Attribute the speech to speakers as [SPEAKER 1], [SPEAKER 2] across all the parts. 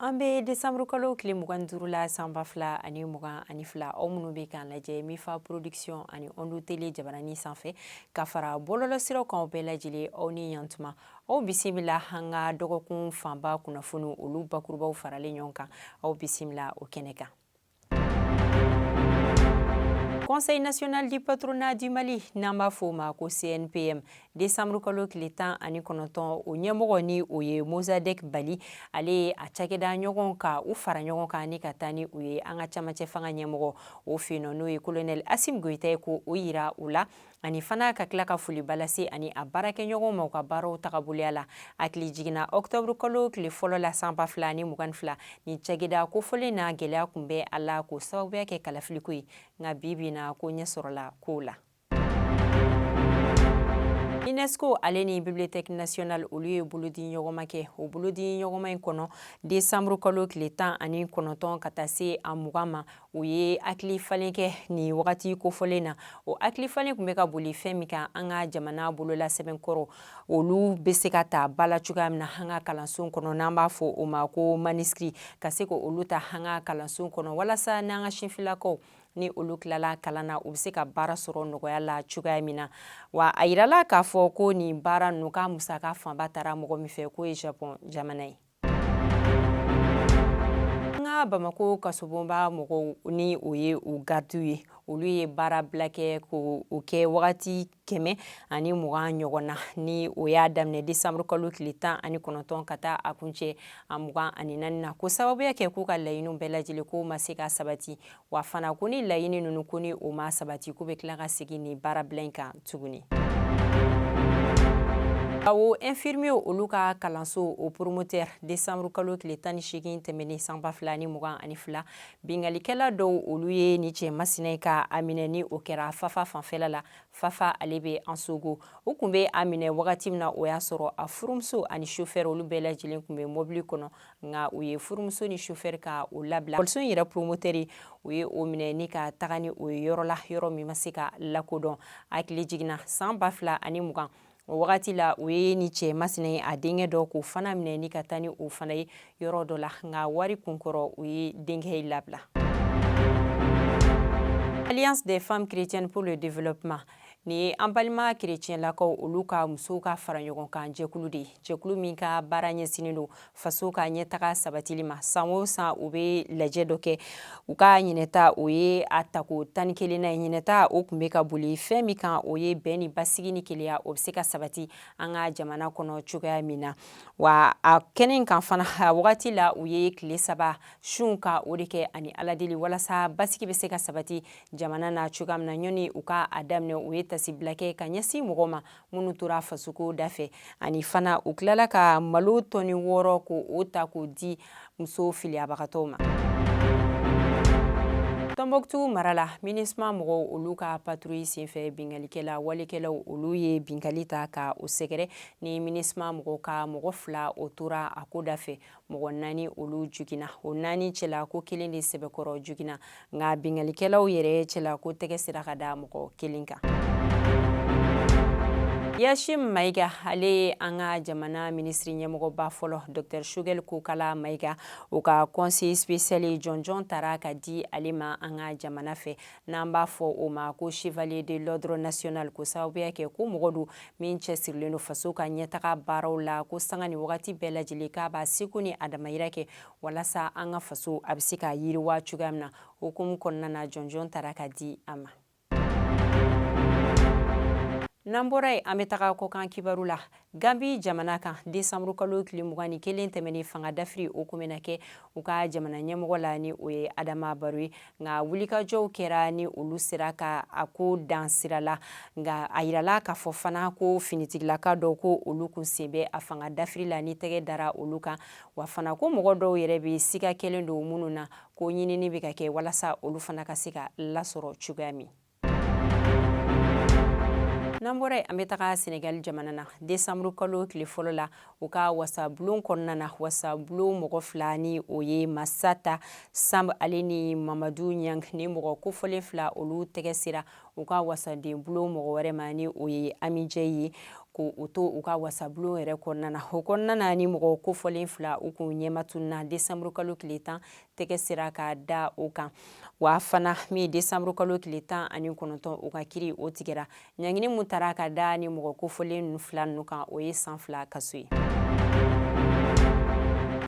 [SPEAKER 1] An bɛ décembre kalo tile 25 la san 2022. Aw minnu bɛ k'an lajɛ Mifa Production ani Ondu Télé jabarani sanfɛ ka fara bɔlɔlɔsiraw kan, aw bɛɛ lajɛlen, aw ni yantuma. Aw bisimila an ka dɔgɔkun fanba kunnafoni, olu bakurubaw faralen ɲɔgɔn kan. Aw bisimila o kɛnɛ kan. Conseil national du patronat du Mali, n'an b'a fɔ o ma ko CNPM, décembre kalo tile 19, o ɲɛmɔgɔ ni o ye Mossadek Bali, ale ye a cakɛda ɲɔgɔn ka u fara ɲɔgɔn kan ni ka taa ni u ye an ka camancɛ fanga ɲɛmɔgɔ o fɛ yen nɔ, n'o ye colonel Assimi Goïta ye, ko o yira u la, ani fana ka tila ka foliba lase ani a baarakɛɲɔgɔnw ma u ka baaraw tagaboloya la. Hakili jiginna, octobre kalo tile fɔlɔ la san 2022, ni cakɛda kofɔlen na, gɛlɛya kun bɛ a la k'o sababuya kɛ kalafiliko ye, nka bi bi na, ko ɲɛ sɔrɔla kow la. UNESCO ale ni Bibliothèque nationale, olu ye bolodi ɲɔgɔnma kɛ. O bolodi ɲɔgɔnma in kɔnɔ, décembre kalo tile 19 ka taa se a 20 ma, u ye hakili falen kɛ nin wagati kofɔlen na. O hakili falen tun bɛ ka boli fɛn min kan, an ka jamana bolola sɛbɛnkɔrɔ, olu bɛ se ka ta ba la cogoya min na an ka kalanso kɔnɔ, n'an b'a fɔ o ma ko manuscrit, ka se k'olu ta an ka kalanso kɔnɔ, walasa n'an ka sinfilakaw ni olu tilala kalan na, u bɛ se ka baara sɔrɔ nɔgɔya la cogoya min na. Wa a yirala k'a fɔ ko nin baara ninnu ka musaka fanba taara mɔgɔ min fɛ, k'o ye Japon jamana ye. An ka Bamako kasobonba mɔgɔw, ni o ye u gardiw ye, olu ye baara bila kɛ k'o kɛ wagati 120 ɲɔgɔn na, ni o y'a daminɛ décembre kalo tile 19 ka taa a kuncɛ a 24 na, ko sababuya kɛ k'u ka laɲiniw bɛɛ lajɛlen k'o ma se ka sabati. Wa fana ko ni laɲini ninnu ko ni o ma sabati, k'u bɛ tila ka segin ni baara bila in kan tuguni. Awo infirmier olu ka kalanso, o promoteur, décembre kalo tile 18 tɛmɛnen san 2022, binkalikɛla dɔw olu ye ni cɛ masina ka a minɛ, ni o kɛra Fafa fanfɛla la. Fafa ale bɛ Ansongo. U kun bɛ a minɛ wagati min na, o y'a sɔrɔ a furumuso ani chauffeur, olu bɛɛ lajɛlen kun bɛ mobili kɔnɔ, nka u ye furumuso ni chauffeur ka o labila. Ekɔliso in yɛrɛ promoteur, u ye o minɛ ni ka taga ni o ye yɔrɔ la, yɔrɔ min ma se ka lakodɔn. Hakili jiginna, san 2020, o wagati la, u ye ni cɛ masina ye, a denkɛ dɔ, k'o fana minɛ ni ka taa ni o fana ye yɔrɔ dɔ la, nka wari kunkɔrɔ, u ye denkɛ labila. Alliance des femmes chrétiennes pour le développement, nin ye an balima kerecɛnlakaw olu ka musow ka fara ɲɔgɔn kan jɛkulu de ye, jɛkulu min ka baara ɲɛsinnen don faso ka ɲɛtaga sabatili ma. San o san, u bɛ lajɛ dɔ kɛ. U ka ɲinɛta, o ye a tako 11nan ye. Ɲinɛta o tun bɛ ka boli fɛn min kan, o ye bɛn ni basigi ni kelenya, o bɛ se ka sabati an ka jamana kɔnɔ cogoya min na. Wa a kɛnɛ kan fana, a wagati la, u ye tile 3 sun ka o de kɛ ani aladeli, walasa basigi bɛ se ka sabati jamana na cogoya min na. Ɲɔni u ka a daminɛ, u ye tasibila kɛ ka ɲɛsin mɔgɔ ma minnu tora fasoko dafɛ, ani fana u tilala ka malo tɔni 6 ko o ta k'o di muso filiyabagatɔw ma. Tɔnbɔkutu mara la, MINUSMA mɔgɔw olu ka patrouille senfɛ, binkalikɛla walekɛlaw olu ye binkali ta ka o sɛgɛrɛ ni MINUSMA mɔgɔw ka mɔgɔ fila, o tora a ko dafɛ, mɔgɔ naani olu joginna. O naani cɛla, ko kelen de sɛbɛkɔrɔ joginna, nka binkalikɛlaw yɛrɛ cɛla, ko tɛgɛ sera ka da mɔgɔ kelen kan. Yashim Mayiga, ale ye an ka jamana minisiri ɲɛmɔgɔba fɔlɔ Dr Choguel Kokala Mayiga, o ka conseiller spécial jɔnjɔn tara ka di ale ma an ka jamana fɛ, n'an b'a fɔ o ma ko chevalier de l'ordre national, ko sababuya kɛ ko mɔgɔ don min cɛsirilen don faso ka ɲɛtaga baaraw la, ko sanga ni wagati bɛɛ lajɛlen k'a b'a seko ni a damayira kɛ walasa an ka faso a bɛ se ka yiriwa cogoya min na. Hukumu kɔnɔna na, jɔnjɔn tara ka di a ma. N'an bɔra yen, an bɛ taga kɔkan kibaru la. Gambi jamana kan, desanburu kalo tile 21 tɛmɛnen, fanga dafiri o kun bɛna kɛ u ka jamana ɲɛmɔgɔ la, ni o ye Adama Baro ye, nka wulikajɔw kɛra ni olu sera ka a ko dan sira la. Nka a yirala k'a fɔ fana ko finitigilaka dɔw ko olu kun sen bɛ a fanga dafiri la, ni tɛgɛ dara olu kan. Wa fana ko mɔgɔ dɔw yɛrɛ bɛ siga kɛlen don minnu na, ko ɲinini bɛ ka kɛ walasa olu fana ka se ka lasɔrɔ cogoya min. N'an bɔra yen, an bɛ taga Senegali jamana na. Desanburu kalo tile fɔlɔ la, u ka wasabulon kɔnɔna na, wasabulon mɔgɔ fila, ni o ye Masata Samb ale ni Mamadu Ɲang, ni mɔgɔ kofɔlen fila olu tɛgɛ sera u ka wasaden bulon mɔgɔ wɛrɛ ma, ni o ye Amijɛ ye. Ko u to u ka wasabulon yɛrɛ kɔnɔna na. O kɔnɔna na, ni mɔgɔ kofɔlen fila, u kun ɲɛma tununna desanburu kalo tile 10, tɛgɛ sera ka da o kan. Wa fana min ye desanburu kalo tile 19, u ka kiri o tigɛra. Ɲangini mun tara ka da ni mɔgɔ kofɔlen ninnu fila ninnu kan, o ye san 2 kaso ye.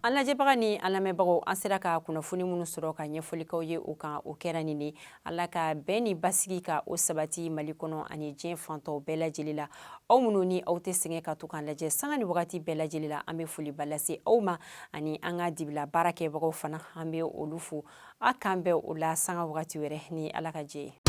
[SPEAKER 1] An lajɛbaga ni an lamɛnbagaw, an sera ka kunnafoni minnu sɔrɔ ka ɲɛfɔlikaw ye o kan, o kɛra nin de. Ala ka bɛn ni basigi ka o sabati Mali kɔnɔ ani diɲɛ fantɔw bɛɛ lajɛlen la. Aw minnu ni aw tɛ sɛgɛn ka to k'an lajɛ sanga ni wagati bɛɛ lajɛlen la, an bɛ foliba lase aw ma, ani an ka dibila baarakɛbagaw fana, an bɛ olu fo. A k'an bɛn o la sanga wagati wɛrɛ ni Ala ka jɛ ye.